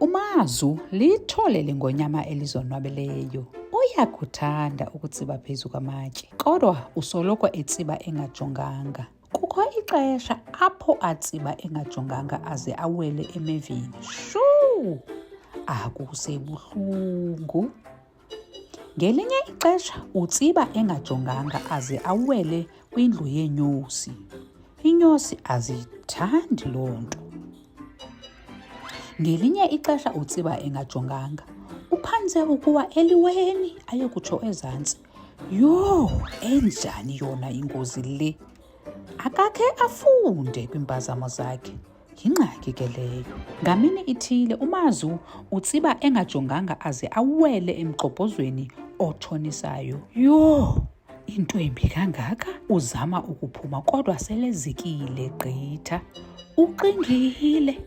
UMazu lithole lengonyama elizonwabeleyo. Uyakuthanda ukutsiba phezu kwamatye, kodwa usoloko etsiba engajonganga. Kukho ixesha apho atsiba engajonganga aze awele emeveni. Shuu! Akusebuhlungu. Ngelinye ixesha utsiba engajonganga aze awele kwindlu yeenyosi. Inyosi aziyithandi loo nto. Ngelinye ixesha utsiba engajonganga, uphantse ukuwa eliweni ayokutsho ezantsi. Yho, enjani yona ingozi le! Akakhe afunde kwiimpazamo zakhe. Yingxaki ke leyo. Ngamini ithile uMazu utsiba engajonganga aze awele emgxobhozweni otshonisayo. Yho! Into embi kangaka? Uzama ukuphuma kodwa selezikile gqitha. Uxingile.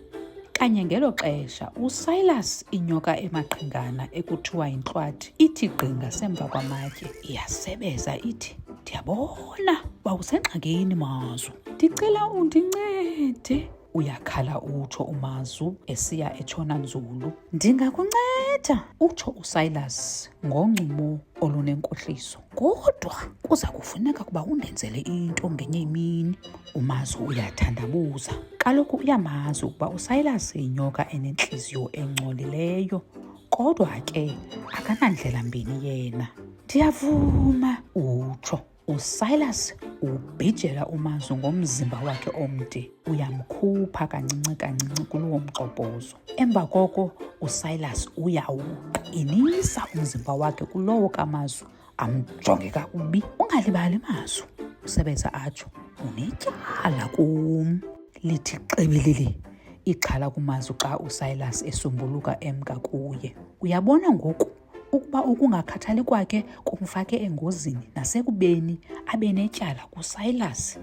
Kanye ngelo xesha uSilas inyoka emaqhingana ekuthiwa yintlwathi ithi gqi ngasemva kwamatye iyasebeza ithi, Ndiyabona uba usengxakini Mazu. Ndicela undincede. Uyakhala utsho uMazu esiya etshona nzulu. Ndingakunceda, utsho uSilas ngoncumo olunenkohliso. Kodwa kuza kufuneka ukuba undenzele into ngenye imini. UMazu uyathandabuza. Kaloku uyamazi ukuba uSilas yinyoka enentliziyo engcolileyo. Kodwa ke akanandlela mbini yena. Ndiyavuma, utsho. USilas ubhijela uMazu ngomzimba wakhe omde, uyamkhupha kancinci kancinci kuloo mgxobhozo. Emva koko uSilas uyawuqinisa umzimba wakhe kulowo kaMazu, amjonge kakubi. Ungalibali Mazu, usebeza atsho, unetyala kum. Lithi xibilili ixhala kuMazu xa uSilas esombuluka emka kuye. Uyabona ngoku ukuba ukungakhathali kwakhe kumfake engozini nasekubeni abe netyala kuSilas.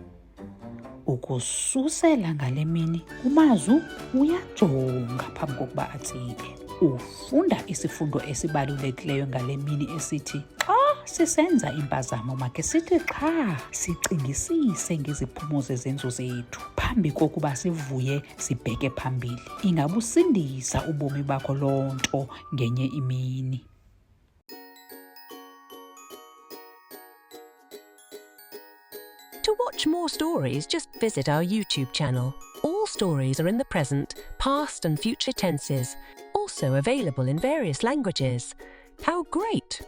Ukususela ngale mini uMazu uyajonga phambi kokuba atsibe. Ufunda isifundo esibalulekileyo ngale mini esithi xa sisenza impazamo makhe sithi xha sicingisise ngeziphumo zezenzo zethu phambi kokuba sivuye sibheke phambili. Ingabusindisa ubomi bakho loo nto ngenye imini. To watch more stories, just visit our YouTube channel. All stories are in the present, past, and future tenses, also available in various languages. How great!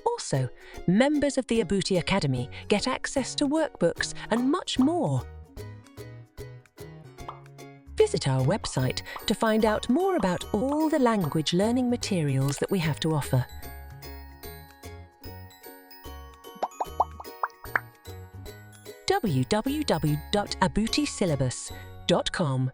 Also, members of the Abuti Academy get access to workbooks and much more. Visit our website to find out more about all the language learning materials that we have to offer. www.abutisyllabus.com.